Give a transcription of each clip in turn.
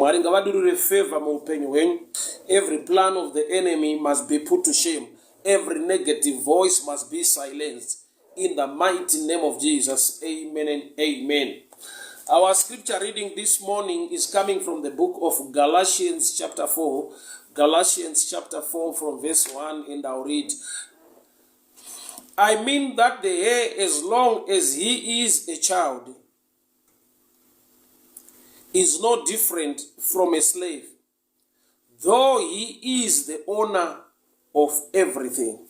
Mwari ngavadurure favor muupenyu hwenyu. Every plan of the enemy must be put to shame. Every negative voice must be silenced. In the mighty name of Jesus, amen and amen. Our scripture reading this morning is coming from the book of Galatians chapter 4. Galatians chapter 4 from verse 1 and I'll read. I mean that the heir, as long as he is a child, is no different from a slave, though he is the owner of everything.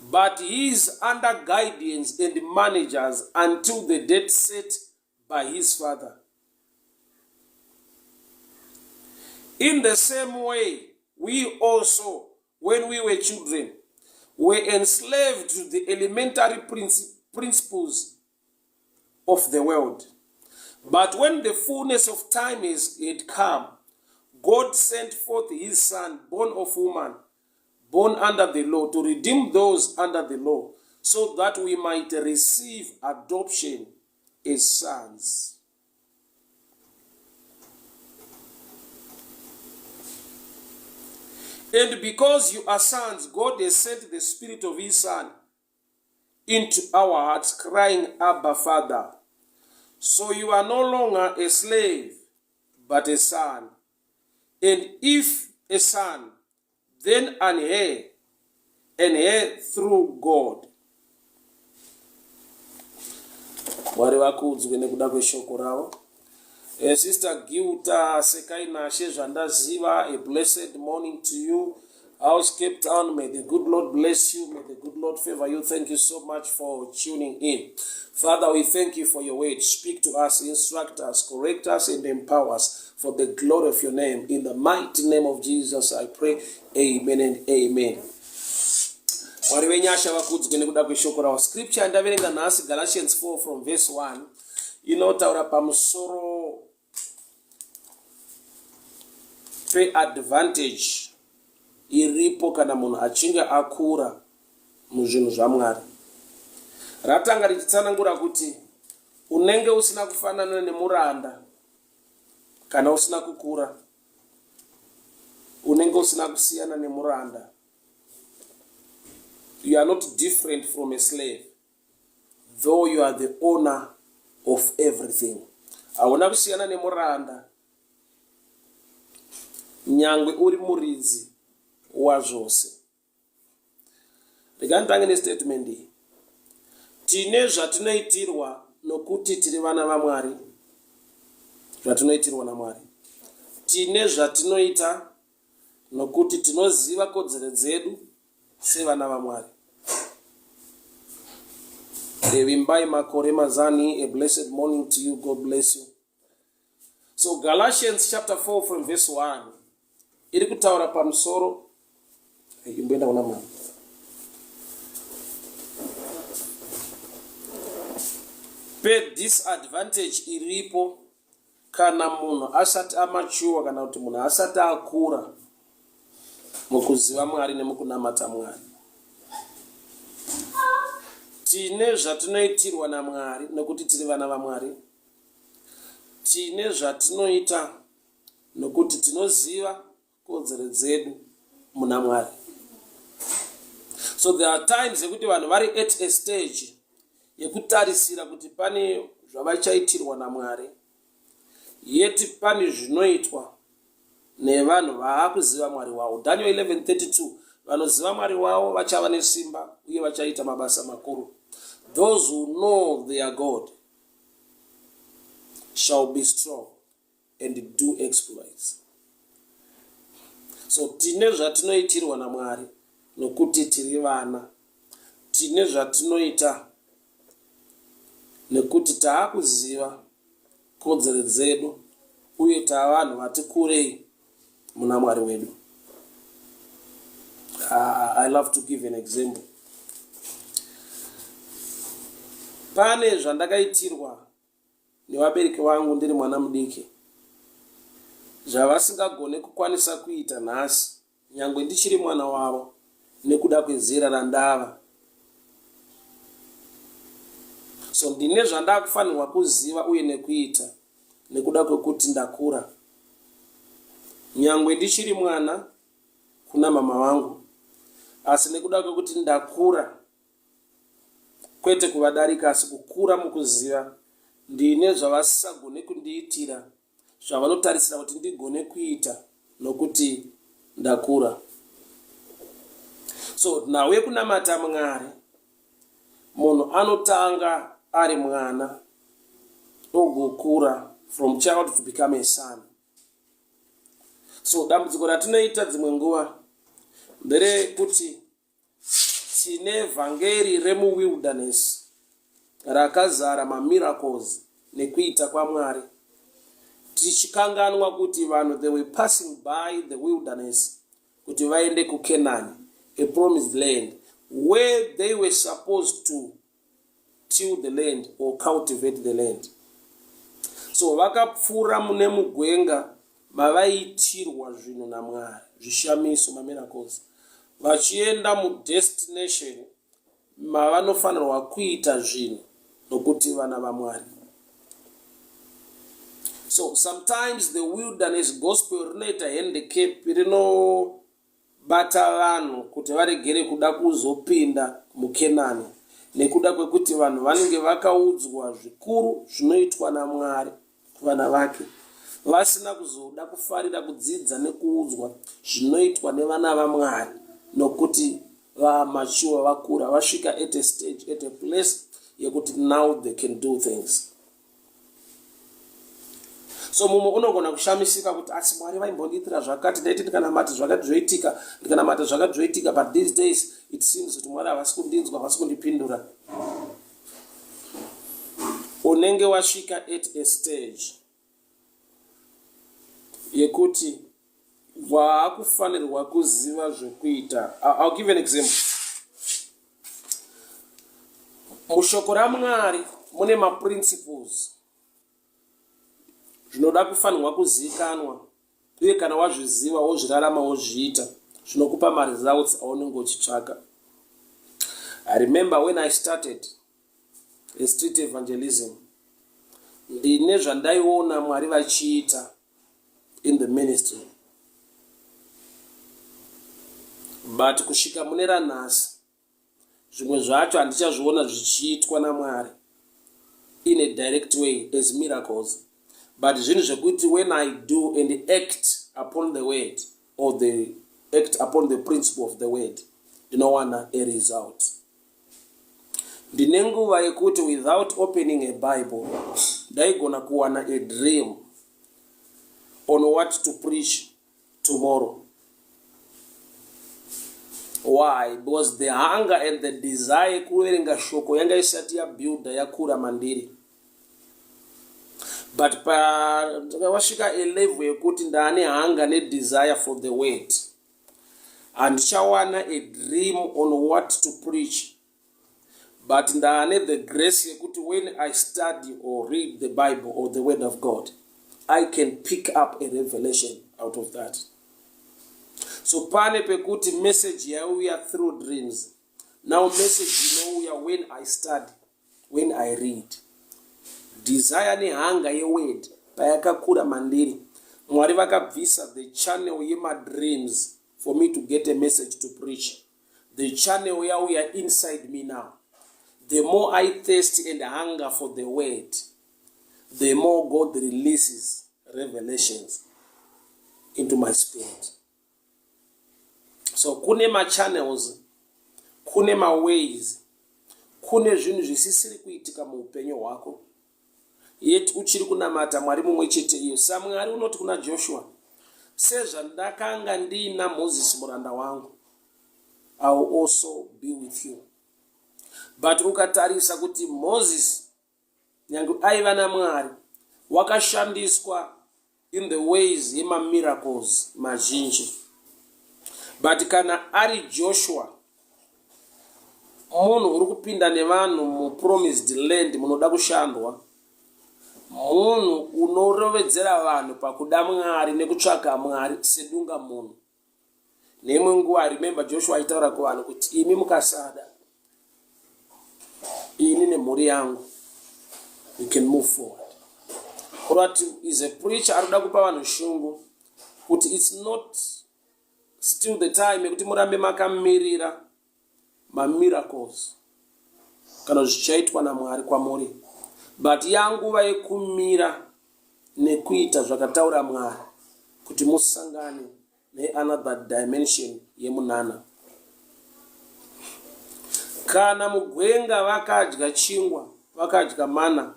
But he is under guidance and managers until the date set by his father. In the same way, we also, when we were children, were enslaved to the elementary principles of the world. But when the fullness of time is, had come, God sent forth his son, born of woman, born under the law, to redeem those under the law, so that we might receive adoption as sons. And because you are sons, God has sent the Spirit of His Son into our hearts, crying, Abba, Father. So you are no longer a slave, but a son. And if a son, then an heir, an heir through God. Mwari vakudzwe nekuda kweshoko ravo. Eh, Sister Gilta Sekai Nashe zvandaziva, a blessed morning to you. House Cape Town, may the good Lord bless you. May the good Lord favor you. Thank you so much for tuning in. Father, we thank you for your word. Speak to us, instruct us, correct us, and empower us for the glory of your name. In the mighty name of Jesus, I pray. Amen and amen. Mwari venyasha vakudzwe nekuda kweshoko ravo. Scripture yandaverenga nhasi Galatians 4 from verse 1 inotaura pamusoro peadvantage iripo kana munhu achinge akura muzvinhu zvaMwari. Ratanga richitsanangura kuti unenge usina kufanana nemuranda kana usina kukura, unenge usina kusiyana nemuranda. You are not different from a slave though you are the owner of everything. Hauna kusiyana nemuranda nyangwe uri muridzi wazvose. Rega nditange nestatement iyi. Tine zvatinoitirwa nokuti tiri vana vaMwari, zvatinoitirwa naMwari. Tine zvatinoita nokuti tinoziva kodzero dzedu sevana vaMwari. Vimbai Makore Mazani, a blessed morning to you. God bless you. So Galatians chapter 4 from verse 1 iri kutaura pamusoro imboenda kuna mama pedisadvantage iripo kana munhu asati amachuwa kana kuti munhu asati akura mukuziva Mwari nemukunamata Mwari. Tine zvatinoitirwa naMwari nokuti tiri vana vaMwari. Tine zvatinoita nokuti tinoziva kodzero dzedu muna Mwari. So there are times yekuti vanhu vari at a stage yekutarisira kuti pane zvavachaitirwa naMwari, yet pane zvinoitwa nevanhu vaakuziva Mwari wavo. Daniel 11:32 vanoziva Mwari wavo vachava nesimba uye vachaita mabasa makuru. Those who know their God shall be strong and do exploits. So tine zvatinoitirwa naMwari nokuti tiri vana. Tine zvatinoita nekuti taakuziva kodzero dzedu uye tava vanhu vati kurei muna Mwari wedu. I love to give an example. Pane zvandakaitirwa nevabereki vangu ndiri mwana mudiki zvavasingagone kukwanisa kuita nhasi nyangwe ndichiri mwana wavo nekuda kwezera randava. So ndine zvandakufanirwa kuziva uye nekuita nekuda kwekuti ndakura. Nyangwe ndichiri mwana kuna mama vangu, asi nekuda kwekuti ndakura, kwete kuvadarika, asi kukura mukuziva, ndine zvavasisagone kundiitira zvavanotarisira kuti ndigone kuita nokuti ndakura. So nhau yekunamata Mwari, munhu anotanga ari mwana ogokura from child to become a son. So dambudziko ratinoita dzimwe nguva nderekuti Tine vhangeri remuwilderness rakazara mamiracles nekuita kwaMwari tichikanganwa kuti vanhu they were passing by the wilderness kuti vaende kuCanaan, a promised land where they were supposed to till the land or cultivate the land. So vakapfuura mune mugwenga mavaiitirwa zvinhu naMwari, zvishamiso, mamiracles, vachienda mudestination mavanofanirwa kuita zvinhu nokuti vana vaMwari. So sometimes the wilderness gospel rinoita handicap, rino Bata vanhu kuti varegere kuda kuzopinda muKenani nekuda kwekuti vanhu vanenge vakaudzwa zvikuru zvinoitwa naMwari kuvana vake, vasina kuzoda kufarira kudzidza nekuudzwa zvinoitwa nevana vaMwari nokuti vamachuwa vakura vasvika at a stage, at a place yekuti now they can do things. So mumwe unogona kushamisika kuti asi Mwari vaimbondiitira zvakati, ndaiti ndikanamata zvakati zvoitika, ndikanamata zvakati zvoitika, but these days it seems kuti Mwari havasi kundinzwa, havasi kundipindura. Unenge wasvika at a stage yekuti waakufanirwa kuziva zvekuita. I'll give an example. Mushoko raMwari mune maprinciples zvinoda kufanirwa kuzivikanwa, uye kana wazviziva wozvirarama wozviita, zvinokupa maresults aunenge uchitsvaka. I remember when I started a street evangelism, ndine zvandaiona Mwari vachiita in the ministry, but kusvika mune ranhasi zvimwe zvacho handichazviona zvichiitwa naMwari in a direct way as miracles, but zvinhu zvekuti when I do and act upon the word or the act upon the principle of the word, ndinowana a result. Ndine nguva yekuti without opening a Bible ndaigona kuwana a dream on what to preach tomorrow. Why? Because the hunger and the desire kuverenga shoko yanga isati yabuilda yakura mandiri. But wasvika a level yekuti ndaane hunger nedesire for the word, handichawana a dream on what to preach, but ndaane the grace yekuti when I study or read the Bible or the word of God, I can pick up a revelation out of that. So pane pekuti message yaiuya through dreams, now message inouya when I study, when I read. Desire nehunger yeword payakakura mandiri, Mwari vakabvisa the channel yemadreams for me to get a message to preach. The channel yauya inside me now. The more I thirst and hunger for the word, the more God releases revelations into my spirit. So kune machannels, kune maways, kune zvinhu zvisisiri kuitika muupenyu hwako, yet uchiri kunamata Mwari mumwe chete iyo. SaMwari unoti kuna Joshua, sezvandakanga ndiina Mozisi muranda wangu, I will also be with you. But ukatarisa kuti Mozisi, nyange aiva naMwari, wakashandiswa in the ways yemamiracles mazhinji, but kana ari Joshua, munhu uri kupinda nevanhu mupromised land munoda kushandwa, munhu unorovedzera vanhu pakuda Mwari nekutsvaka Mwari sedunga munhu. Neimwe nguva, I remember Joshua aitaura kuvanhu kuti imi mukasada, ini nemhuri yangu we can move forward. Kurati is a preacher ari kuda kupa vanhu shungu. Kuti it's not still the time yekuti murambe makamirira mamiracles kana zvichaitwa namwari kwamuri but yanguva yekumira nekuita zvakataura mwari kuti musangane neanother dimension yemunana kana mugwenga vakadya chingwa vakadya mana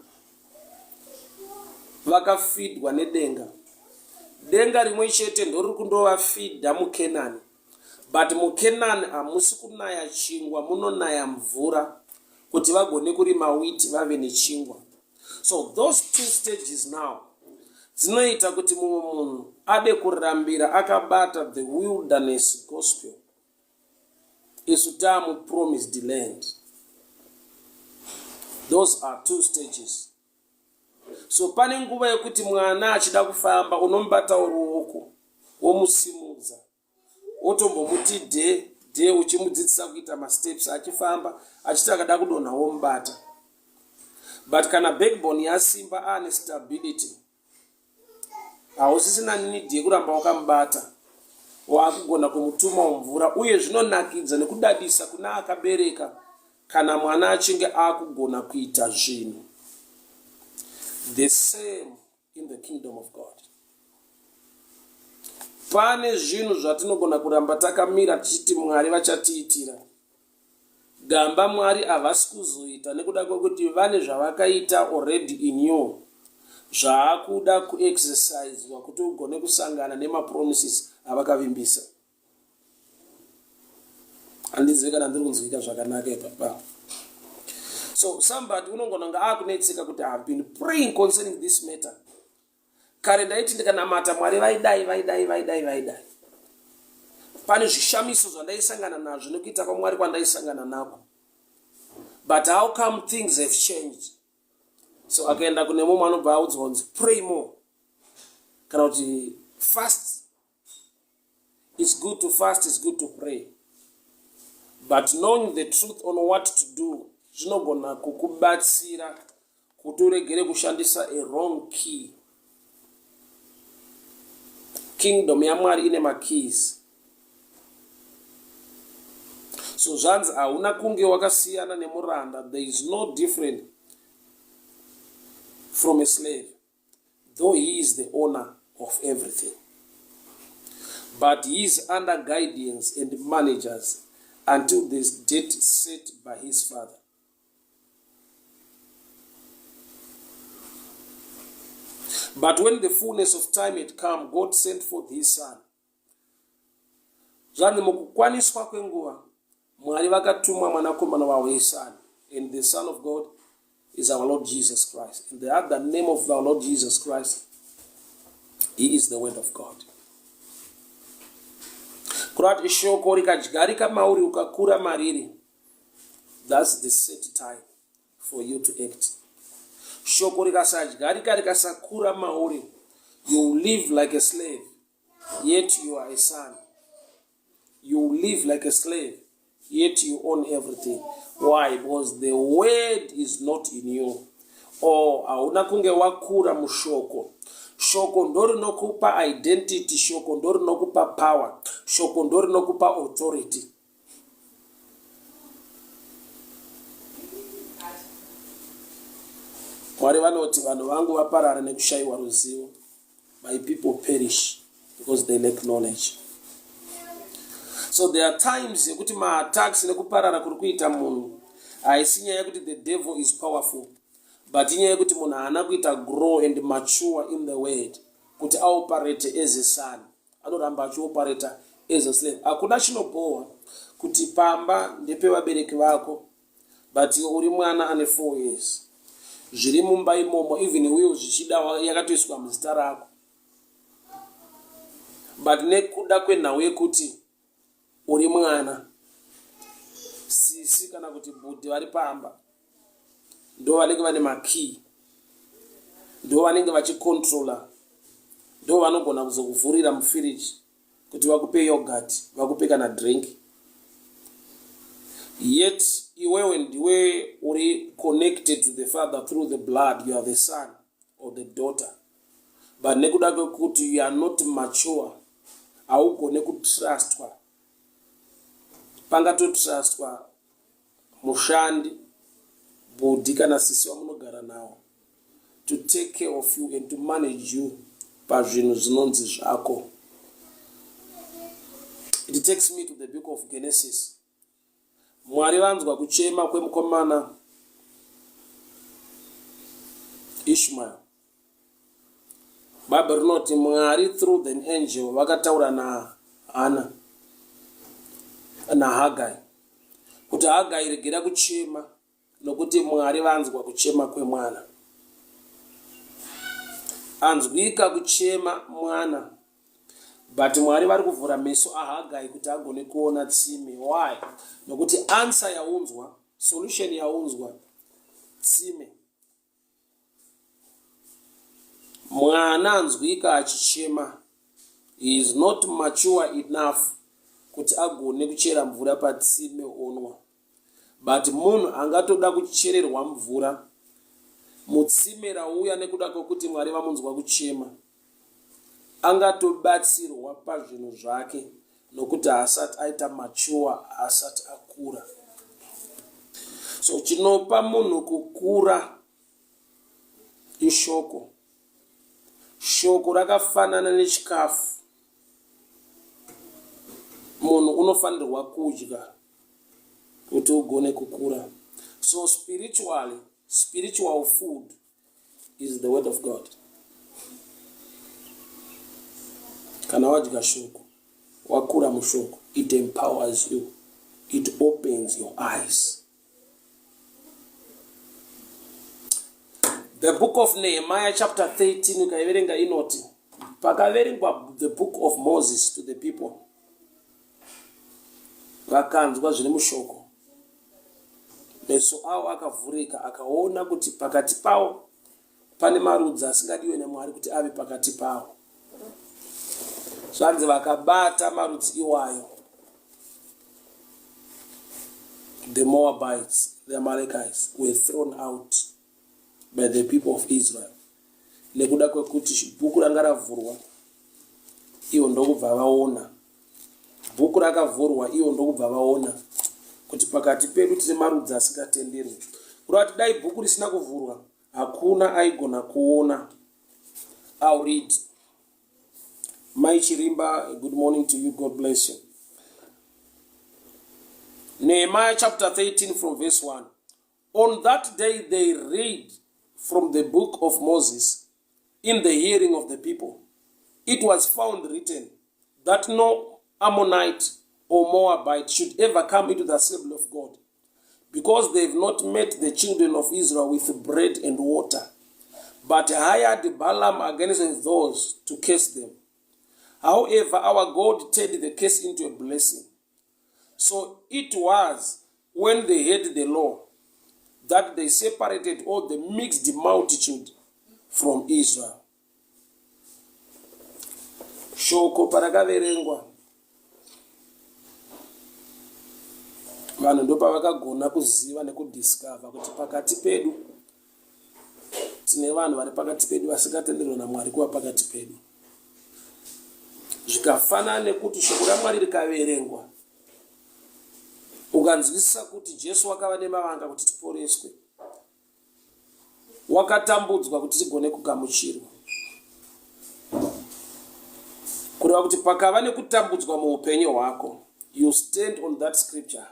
vakafidwa nedenga denga rimwe chete ndoriri kundovafidha mukenani but mukenani hamusi kunaya chingwa munonaya mvura kuti vagone kurima witi vave nechingwa so those two stages now dzinoita kuti mumwe munhu ade kurambira akabata the wilderness gospel isu tamu promised land those are two stages so pane nguva yekuti mwana achida kufamba unomubatawo ruoko womusimudza wotombomuti dhe dhe uchimudzidzisa kuita masteps achifamba achiti akada kudonha womubata but kana backbone yasimba aane stability hausisina need yekuramba wakamubata waakugona kumutuma mvura uye zvinonakidza nekudadisa kuna akabereka kana mwana achinge akugona kuita zvinhu the same in the kingdom of god pane zvinhu zvatinogona kuramba takamira tichiti mwari vachatiitira Gamba Mwari havasi kuzoita nekuda kwekuti vane zvavakaita already in you zvaakuda kuexerciswa kuti ugone kusangana nemapromises avakavimbisa. Handizivi kana ndiri kunzwika zvakanaka ipapa. So somebody unongona kunge akunetseka kuti I have been praying concerning this matter. Kare ndaiti ndikanamata Mwari vaidai vaidai vaidai vaidai. Pane zvishamiso zvandaisangana nazvo nekuita kwaMwari kwandaisangana nako. But how come things have changed? So akaenda kune mumwe anobva audzwa kunzi pray more. Kana kuti fast. It's good to fast, it's good to pray. But knowing the truth on what to do zvinogona kukubatsira kuti uregere kushandisa a wrong key kingdom yamwari ine makeys so zvanzi hauna kunge wakasiyana nemuranda there is no different from a slave though he is the owner of everything but he is under guidance and managers until this date set by his father But when the fullness of time had come, God sent forth his son. Zvanzi mukukwaniswa kwenguva, Mwari vakatuma mwanakomana wavo his son. And the son of God is our Lord Jesus Christ. And the other name of our Lord Jesus Christ, he is the word of God. Kurati shoko rikadyarika mauri ukakura mariri That's the set time for you to act. Shoko rikasadyarika rikasakura mauri, you live like a slave, yet you are a son. You live like a slave, yet you own everything. Why? Because the word is not in you. Or hauna kunge wakura mushoko. Shoko ndorinokupa identity, shoko ndorinokupa power, shoko ndorinokupa authority. Mwari vanoti vanhu vangu vaparara nekushayiwa ruzivo. My people perish because they lack knowledge. So there are times yekuti maattacks nekuparara kuri kuita munhu haisi nyaya yekuti the devil is powerful but inyaya yekuti munhu haana kuita grow and mature in the word kuti aoperate as a son anoramba achiopareta as a slave hakuna chinobhohwa kuti pamba ndepevabereki vako but iwe uri mwana ane four years zviri mumba imomo even uyo zvichida yakatoiswa muzita rako but nekuda kwenhau yekuti uri mwana sisi kana kuti bhudhi vari pamba ndo vanenge vane makey ndo vanenge vachicontrola ndo vanogona kuzokuvhurira mufiriji kuti vakupe yogurt vakupe kana drink yet iwewe ndiwe uri connected to the father through the blood you are the son or the daughter but nekuda kwekuti you are not mature. Haugone kutrustwa. Pangatotrustwa mushandi, bhudhi kana sisi vamunogara nawo to take care of you and to manage you pazvinhu zvinonzi zvako. It takes me to the book of Genesis. Mwari vanzwa kuchema kwemukomana Ishmael. Bible rinoti Mwari through the angel vakataura naHana naHagai kuti Hagai regera kuchema nokuti Mwari vanzwa kuchema kwemwana. Anzwika kuchema mwana but Mwari vari kuvhura meso aHagai kuti agone kuona tsime. Why? Nokuti answer yaunzwa, solution yaunzwa tsime. Mwana anzwika achichema. He is not mature enough kuti agone kuchera mvura patsime onwa. But munhu angatoda kuchererwa mvura mutsime rauya nekuda kwekuti Mwari vamunzwa kuchema. Angatobatsirwa pazvinhu zvake nokuti haasati aita mature, haasati akura. So chinopa munhu kukura ishoko. Shoko rakafanana nechikafu. Munhu unofanirwa kudya kuti ugone kukura. So spiritually, spiritual food is the word of God. Kana wadya shoko, wakura mushoko, it empowers you. It opens your eyes. The book of Nehemiah chapter 13 ukaiverenga inoti pakaverengwa the book of Moses to the people vakanzwa zviri mushoko meso awo akavhurika akaona kuti pakati pawo pane marudzi asingadiwe namwari kuti ave pakati pawo zvanzi vakabata marudzi iwayo the moabites the amalekites were thrown out by the people of israel nekuda kwekuti bhuku ranga ravhurwa ivo ndokubva vaona Bhuku rakavhurwa ivo ndokubva vaona kuti pakati pedu tine marudzi asingatenderwi. Kureva kuti dai bhuku risina kuvhurwa hakuna aigona kuona. I'll read. Mai Chirimba, good morning to you. God bless you. Nehemiah chapter 13 from verse 1. On that day they read from the book of Moses in the hearing of the people. It was found written that no Ammonite or Moabite should ever come into the assembly of God, because they have not met the children of Israel with bread and water, but hired Balaam against those to curse them. However, our God turned the curse into a blessing. So it was when they heard the law that they separated all the mixed multitude from Israel. Shoko parakaverengwa vanhu ndopavakagona kuziva nekudiscover kuti pakati pedu tine vanhu vari pakati pedu vasingatenderwe namwari kuva pakati pedu zvikafanana nekuti shoko ramwari rikaverengwa ukanzwisisa kuti jesu wakava nemavanga kuti tiporeswe wakatambudzwa kuti tigone kugamuchirwa kureva kuti pakava nekutambudzwa muupenyu hwako you stand on that scripture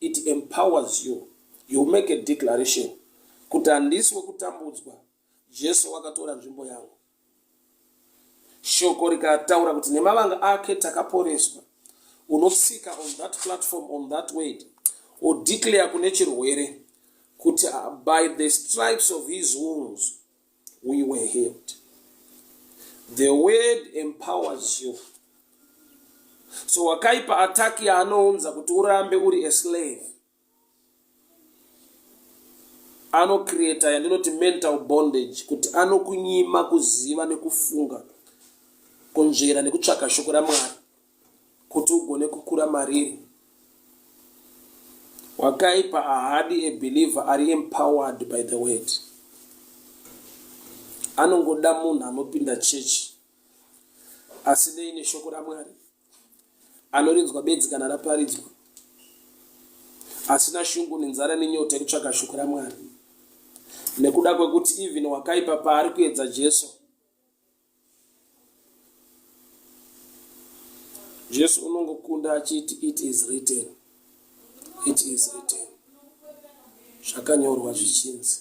it empowers you you make a declaration kuti handisi wekutambudzwa jesu wakatora nzvimbo yangu shoko rikataura kuti nemavanga ake takaporeswa unotsika on that platform on that word odeclare kune chirwere kuti uh, by the stripes of his wounds we were healed the word empowers you so wakaipa ataki yaanounza kuti urambe uri a slave anocreata yandinoti mental bondage kuti anokunyima kuziva nekufunga kunzvera nekutsvaka shoko ramwari kuti ugone kukura mariri wakaipa ahadi a believer ari empowered by the word anongoda munhu anopinda chechi asinei neshoko ramwari. Anorinzwa bedzi kana raparidzwa. Asina shungu nenzara nenyota yekutsvaga shoko raMwari. Nekuda kwekuti even wakaipa paari kuedza Jesu, Jesu unongokunda achiti it is written, it is written, zvakanyorwa zvichinzi.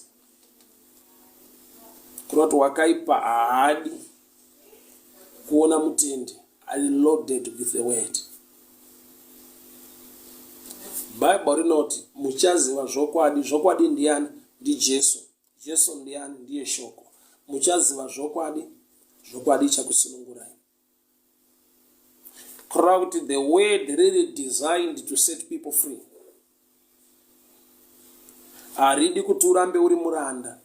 Kureva kuti wakaipa haadi kuona mutendi ari loaded with the word. Bible rinoti muchaziva zvokwadi. Zvokwadi ndiani? NdiJesu. Jesu ndiani? Ndiye shoko. Muchaziva zvokwadi, zvokwadi ichakusunungurai. Kureva kuti the word really designed to set people free. Haridi kuti urambe uri muranda.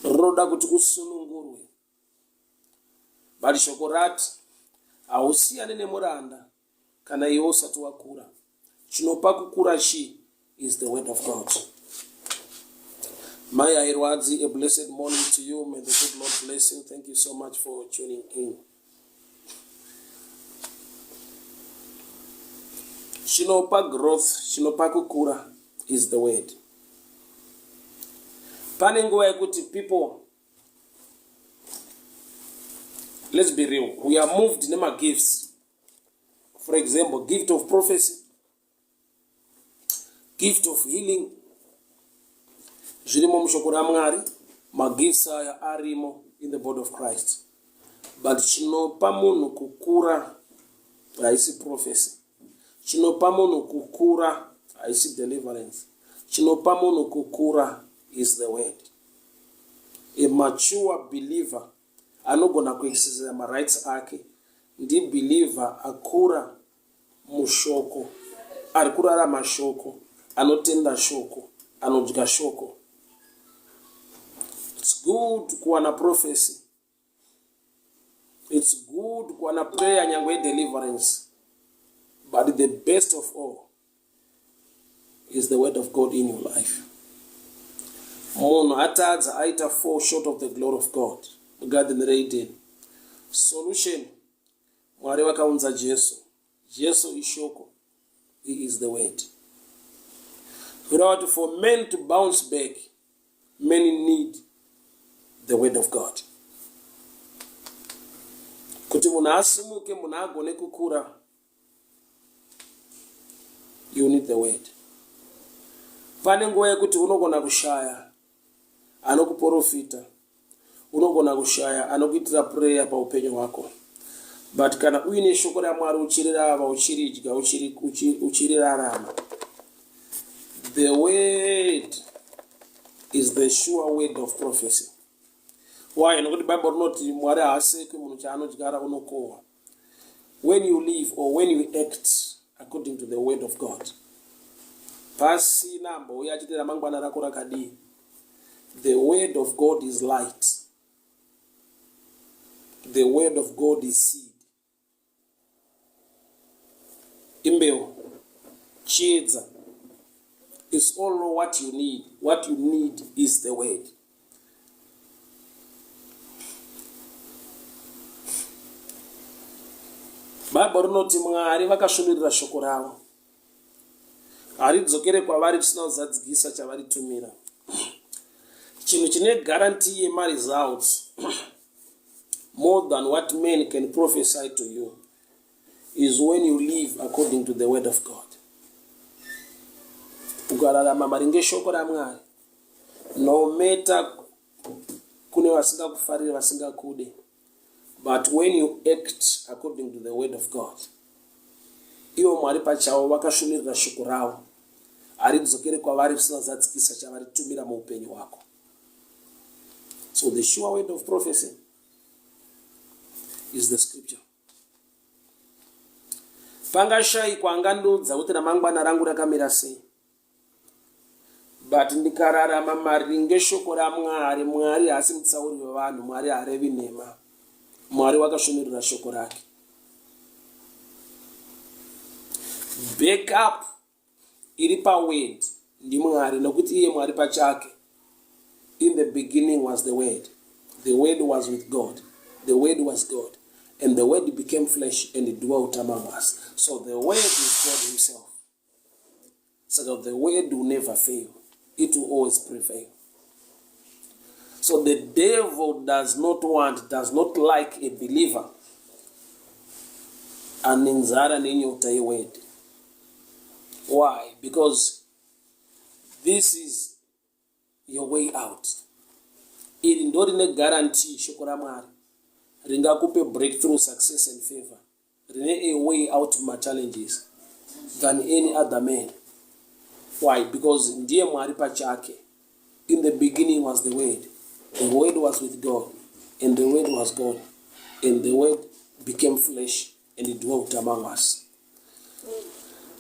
Rinoda kuti usunungurwe. But shoko rati hausiyane nemuranda kana iwe usati wakura. Chinopa kukura chii is the word of God. Mai Hairwadzi, a blessed morning to you. May the good Lord bless you. Thank you so much for tuning in. Chinopa growth, chinopa kukura is the word. Pane nguva yekuti people let's be real, we are moved nemagifts. For example, gift of prophecy, gift of healing zvirimo mushoko ramwari magifts aya arimo in the body of christ but chinopa munhu kukura haisi prophecy chinopa munhu kukura haisi deliverance chinopa munhu kukura is the word a mature believer anogona kuexercisa marights ake ndibeliever akura mushoko ari kurarama shoko anotenda shoko anodya shoko it's good kuwana prophecy it's good kuwana prayer nyange yedeliverance but the best of all is the word of God in your life. Munhu atadza aita fall short of the glory of God mugarden reEden. Solution, Mwari vakaunza Jesu. Jesu ishoko. He is the word. Kureva kuti for men to bounce back, many need the word of God. Kuti munhu asimuke, munhu agone kukura, you need the word pane nguva yekuti unogona kushaya anokuporofita unogona kushaya anokuitira prayer paupenyu hwako but kana uine shoko ramwari uchirirava uchiridya uchirirarama the word is the sure word of prophecy why nokuti bible rinoti mwari haasekwi munhu chaanodyara unokohwa When you live or when you act according to the word of God, pasina ambouya achiti ramangwana rako rakadii. The word of God is light. The word of God is seed. Imbeu, chiedza. It's all what you need. What you need is the word. Bhaibheri rinoti Mwari vakasvinurira shoko ravo, haridzokere kwavari risina kuzadzikisa chavaritumira. Chinhu chine guarantee yemaresults more than what men can prophesy to you is when you live according to the word of God. Ukararama maringe shoko raMwari no matter kune vasingakufarire vasingakude but when you act according to the word of God ivo Mwari pachavo vakashumirira shoko ravo haridzokere kwavari risina zadzikisa chavaritumira muupenyu hwako. So the sure word of prophecy is the scripture. Pangashaikwa angandiudza kuti ramangwana rangu rakamira sei but ndikararama maringe shoko ramwari mwari haasi mutsauri wevanhu mwari harevi nhema mwari wakasvumirira shoko rake backup iri paword ndimwari nokuti iye mwari pachake in the beginning was the word the word was with god the word was god. And the word became flesh and dwelt among us. So the word is God himself. Saka the word will never fail. It will always prevail. So the devil does not want, does not like a believer ane nzara nenyota yeword. Why? Because this is your way out. Iri ndo rine guarantee shoko raMwari ringakupe breakthrough, success and favor. Rine a way out machallenges than any other man. Why? Because ndiye Mwari pachake. In the beginning was the word. The word was with God and the word was God and the word became flesh and he dwelt among us.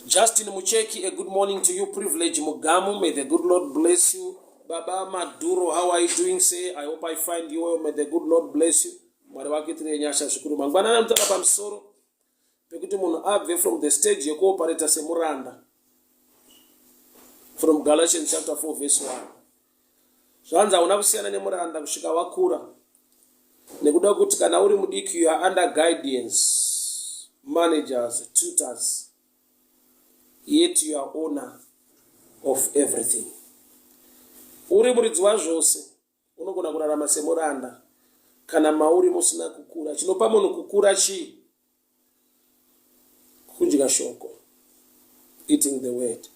Justin Mucheki, a good morning to you. Privilege Mugamu, may the good Lord bless you. Baba Maduro, how are you doing? Say, I hope I find you well. May the good Lord bless you. Mwari vakuitire nyasha zvikuru. Mangwanani anotaura pamusoro pekuti munhu abve from the stage yekuopareta semuranda. From Galatians chapter 4 verse 1. Zvanzi hauna kusiyana nemuranda kusvika wakura. Nekuda kuti kana uri mudiki you are under guidance, managers, tutors. Yet you are owner of everything. Uri muridzi wazvose, unogona kurarama semuranda kana mauri musina kukura. Chinopa munhu kukura chii? Kudya shoko, eating the word.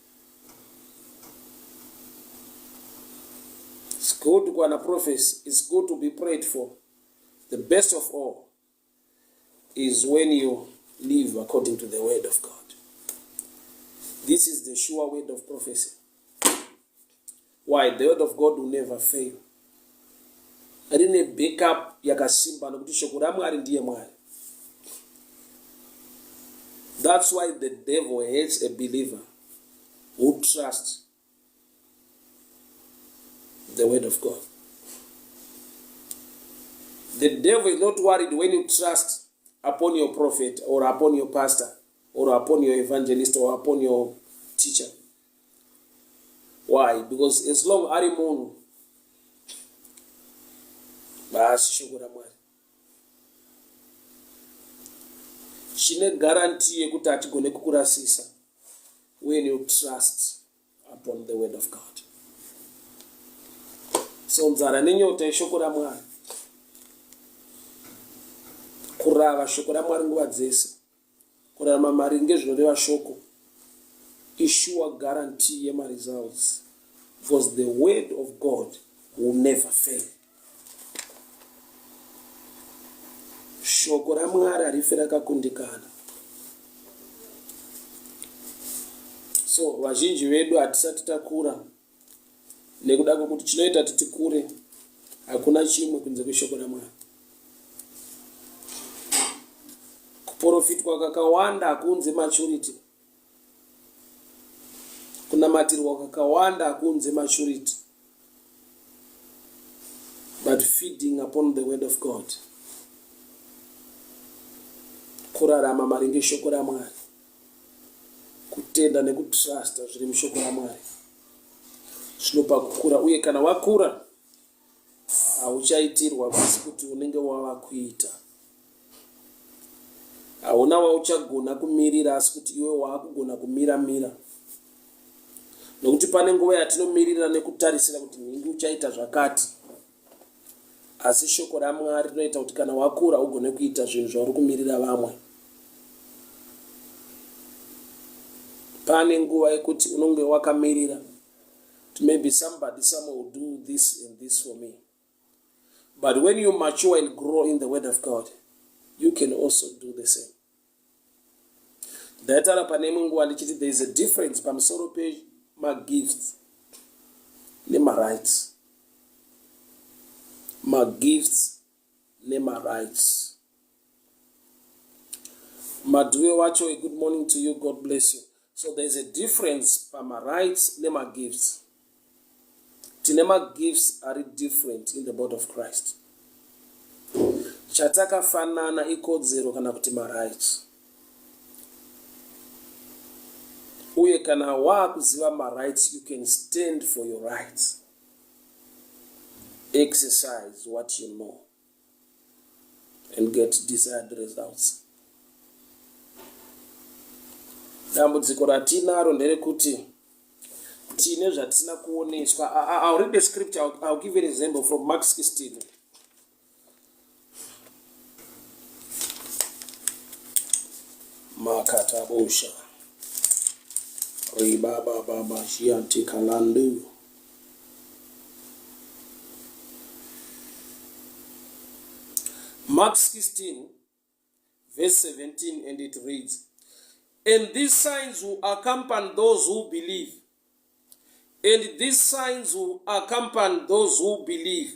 It's good kuwana prophecy, it's good to be prayed for. The best of all is when you live according to the word of God. This is the sure word of prophecy. Why? The word of God will never fail. Rine backup yakasimba nokuti shoko raMwari ndiye Mwari. That's why the devil hates a believer who trusts the word of God. The devil is not worried when you trust upon your prophet or upon your pastor or upon your evangelist or upon your teacher. Why? Because as long ari munhu basi shoko raMwari chine guarantee yekuti hatigone kukurasisa when you trust upon the word of God. So nzara nenyota yeshoko raMwari, kurava shoko raMwari nguva dzese, kurarama maringe zvinoreva shoko, isure guarantee yemaresults because the word of God will never fail. Shoko raMwari harife rakakundikana. So vazhinji vedu hatisati takura nekuda kwekuti chinoita kuti tikure hakuna chimwe kunze kweshoko raMwari. Kuprofitwa kakawanda hakuunze maturity. Kunamatirwa kakawanda hakuunze maturity. But feeding upon the word of God. Kurarama maringe shoko raMwari. Kutenda nekutrusta zviri mushoko raMwari. Zvinopa kukura uye kana wakura hauchaitirwa basi kuti unenge wava kuita. Hauna wauchagona kumirira asi kuti iwe waakugona kumira mira. Nokuti pane nguva yatinomirira nekutarisira kuti nhingi uchaita zvakati. Asi shoko raMwari rinoita kuti kana wakura ugone kuita zvinhu zvauri kumirira vamwe. Pane nguva yekuti unonge wakamirira kuti maybe somebody somewhere will do this and this for me. But when you mature and grow in the word of God, you can also do the same. Ndaitaura pane imwe nguva ndichiti there is a difference pamusoro pemagifts nemarights. Magifts nemarights. Madhuve wacho, a good morning to you. God bless you. So there is a difference pamarights nemagifts. Tine magifts ari different in the body of Christ. Chatakafanana ikodzero kana kuti marights. Uye kana waakuziva marights, you can stand for your rights. Exercise what you know. and get desired results. Dambudziko ratinaro nderekuti tine zvatisina kuoneswa. I'll read the scripture, I'll give an example from Mark 16. Makatabosha. Ribababa shiantikalandu. Mark 16 verse 17 and it reads, And these signs will accompany those who believe. And these signs will accompany those who believe.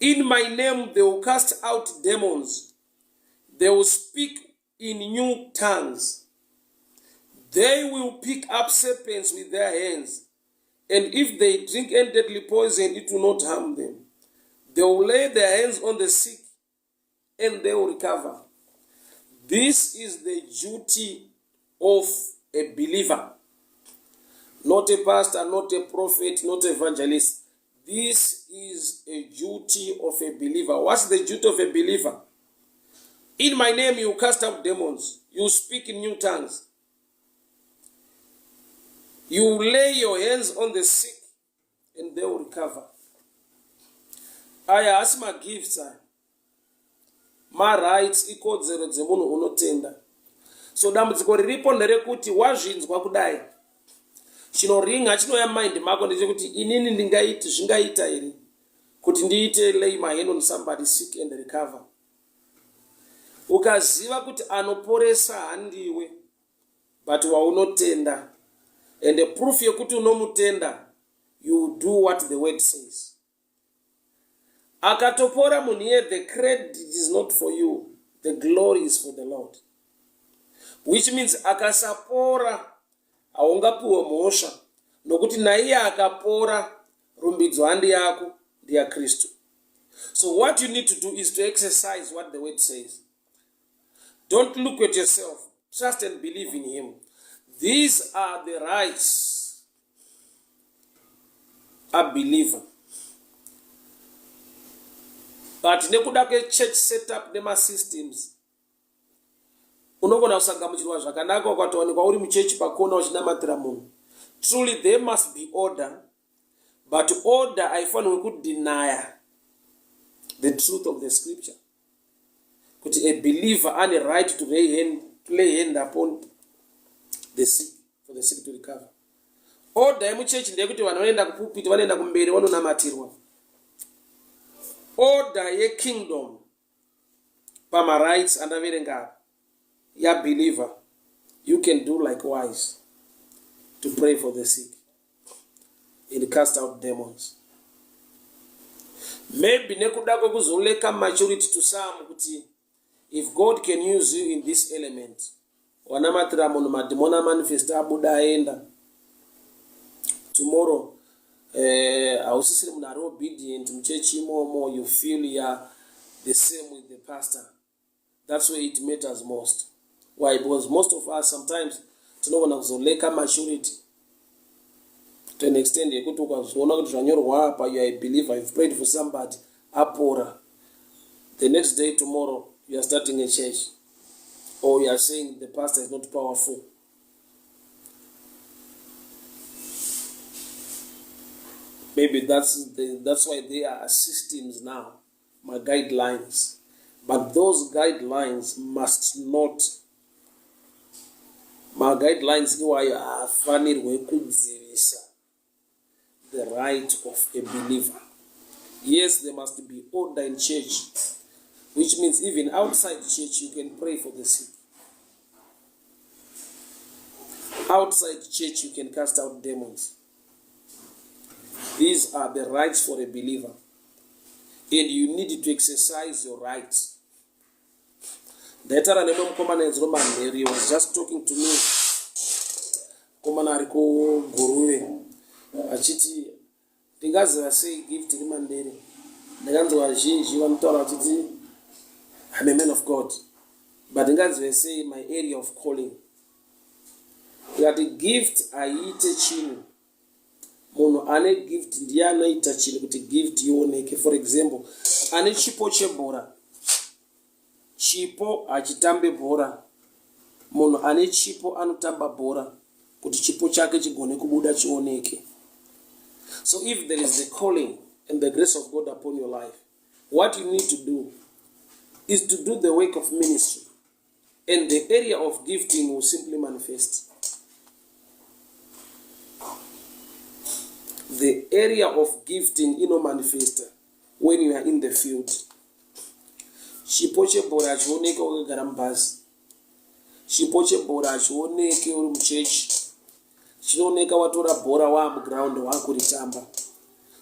In my name they will cast out demons. They will speak in new tongues. They will pick up serpents with their hands. And if they drink any deadly poison, it will not harm them. They will lay their hands on the sick and they will recover. This is the duty of a believer. Not a pastor, not a prophet, not evangelist. This is a duty of a believer. What's the duty of a believer? In my name you cast out demons. You speak in new tongues. You lay your hands on the sick and they will recover. Aya haasi magifts aya. Marights ikodzero dzemunhu unotenda. So dambudziko riripo nderekuti wazvinzwa kudai. Chinoringa chinouya mind mako ndechekuti inini ndingaiti zvingaita here kuti ndiite lay my hand on somebody sick and recover. Ukaziva kuti anoporesa handiwe but waunotenda and the proof yekuti unomutenda you do what the word says. Akatopora munhu iye the credit is not for you the glory is for the Lord which means akasapora haungapiwe mhosva nokuti naiye akapora rumbidzo handi yako ndeyakristu so what you need to do is to exercise what the word says don't look at yourself trust and believe in him these are the rights a believer but nekuda kwechurch setup nemasystems unogona kusagamuchirwa zvakanaka ukatowanikwa uri muchechi pakona uchinamatira munhu truly there must be order but order haifanirwi kudenier the truth of the scripture kuti a believer ane right to lay hand, to lay hand upon the sick for the sick to recover order yemuchechi ndeyekuti vanhu vanoenda kupupiti vanoenda kumberi vanonamatirwa order yekingdom pamarights andaverenga apa yabeliever you can do likewise to pray for the sick and cast out demons maybe nekuda kwekuzoleka maturity to some kuti if god can use you in this element wanamatira munhu madhimoni amanifest abuda aenda tomorrow eh, hausisiri munhu ari obedient muchechi imomo you feel youare the same with the pastor that's where it matters most why because most of us sometimes tinogona kuzoleka maturity to an extent yekuti ukazoona kuti zvanyorwa apa you are a believer you've prayed for somebody apora the next day tomorrow you are starting a church or you are saying the pastor is not powerful maybe that's, the, that's why there are systems now maguidelines but those guidelines must not maguidelines iwayo haafanirwe kudzivisa the right of a believer yes there must be order in church which means even outside church you can pray for the sick outside church you can cast out demons these are the rights for a believer and you need to exercise your rights ndaitaura nemwe mukomana enziro manheru he was just talking to me mukomana ari kuguruve achiti ndingaziva sei gift iri mandiri ndakanzwa vazhinji vanotaura vachiti I'm a man of god but ndingazive sei my area of calling ndikati gift haiite chinhu Munhu ane gift ndiye anoita chinhu kuti gift ioneke. For example, ane chipo chebhora. Chipo hachitambe bhora. Munhu ane chipo anotamba bhora kuti chipo chake chigone kubuda chioneke. So if there is the calling and the grace of God upon your life, what you need to do is to do the work of ministry and the area of gifting will simply manifest. The area of gifting inomanifesta when you are in the field. Chipo chebhora hachioneke wakagara mubhazi. Chipo chebhora hachioneke uri muchechi. Chinooneka watora bhora waamuground waakuritamba.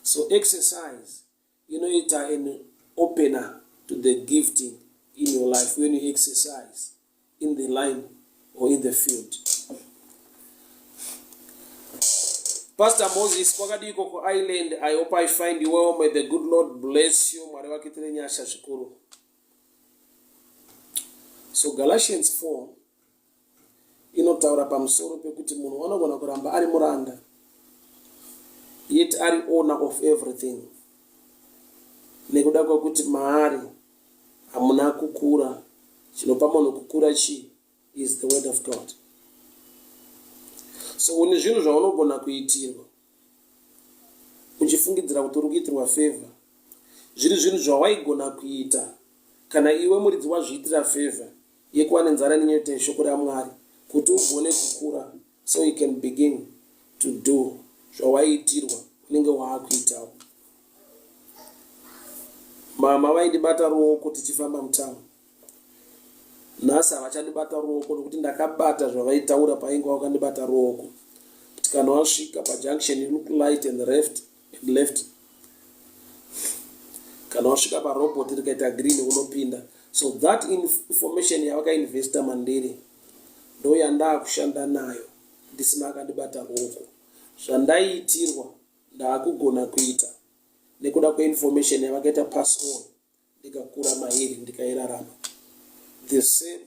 So exercise inoita an opener to the gifting in your life when you exercise in the line or in the field. Pastor Moses kwakadiiko kuIreland I hope I find you well may the good Lord bless you Mwari vakuitire nyasha zvikuru. So Galatians 4 inotaura pamusoro pekuti munhu anogona kuramba ari muranda yet ari owner of everything nekuda kwekuti maari hamuna kukura chinopa munhu kukura chii is the word of God. So une zvinhu zvaunogona kuitirwa uchifungidzira kuti uri kuitirwa favor, zviri zvinhu zvawaigona kuita kana iwe muridzi wazviitira favor yekuva nenzara nenyota yeshoko raMwari kuti ugone kukura so you can begin to do zvawaiitirwa unenge waakuitawo. Mama vaindibata ruoko tichifamba mutown Nhasi havachandibata ruoko nokuti ndakabata zvavaitaura painge vakandibata ruoko kuti kana wasvika pajunction you look light and left and left kana wasvika parobot rikaita green unopinda so that information yavakainvesta mandiri ndo yandaakushanda nayo ndisina akandibata ruoko zvandaiitirwa ndaakugona kuita nekuda kweinformation yavakaita pass on ndikakura mairi ndikairarama the same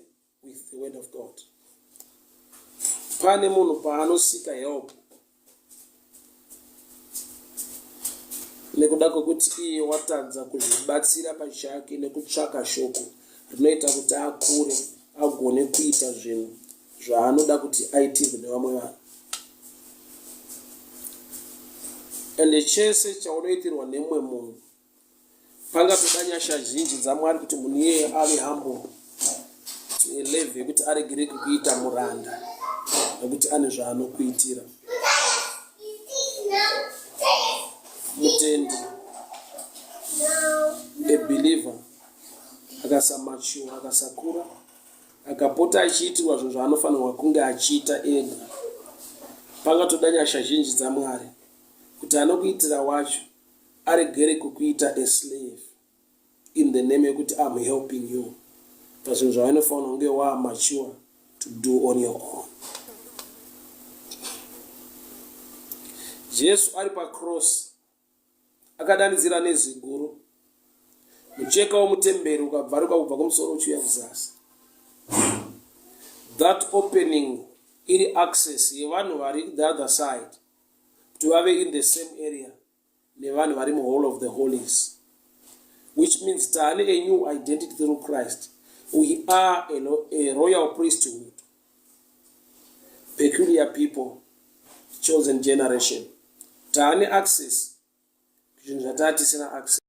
with the word of God. Pane munhu paanosika help nekuda kwekuti iye watadza kuzvibatsira pachake nekutsvaka shoko rinoita kuti akure agone kuita zvinhu zvaanoda kuti aitirwe nevamwe vanhu. Ende chese chaunoitirwa nemumwe munhu Pangatoda nyasha zhinji dzaMwari kuti munhu iyeye ave humble to a level yekuti aregere kukuita muranda nekuti ane zvaanokuitira. Mutendi, a believer, akasamature, akasakura, akapota achiitirwa zvinhu zvaanofanirwa kunge achiita ega, pangatoda nyasha zhinji dzaMwari kuti anokuitira wacho aregere kukuita a slave in the name yekuti am helping you pazvinhu zvavanofanira kunge waa mature to do on your own. Jesu ari pacross akadanidzira nezwi guru, mucheka womutemberi ukabvaruka kubva kumusoro uchiuya kuzasi. That opening iri access yevanhu vari the other side kuti vave in the same area nevanhu vari muhall of the holies which means taane a new identity through Christ. We are a royal priesthood, peculiar people, chosen generation. Taane access zvinhu zvataa tisina access.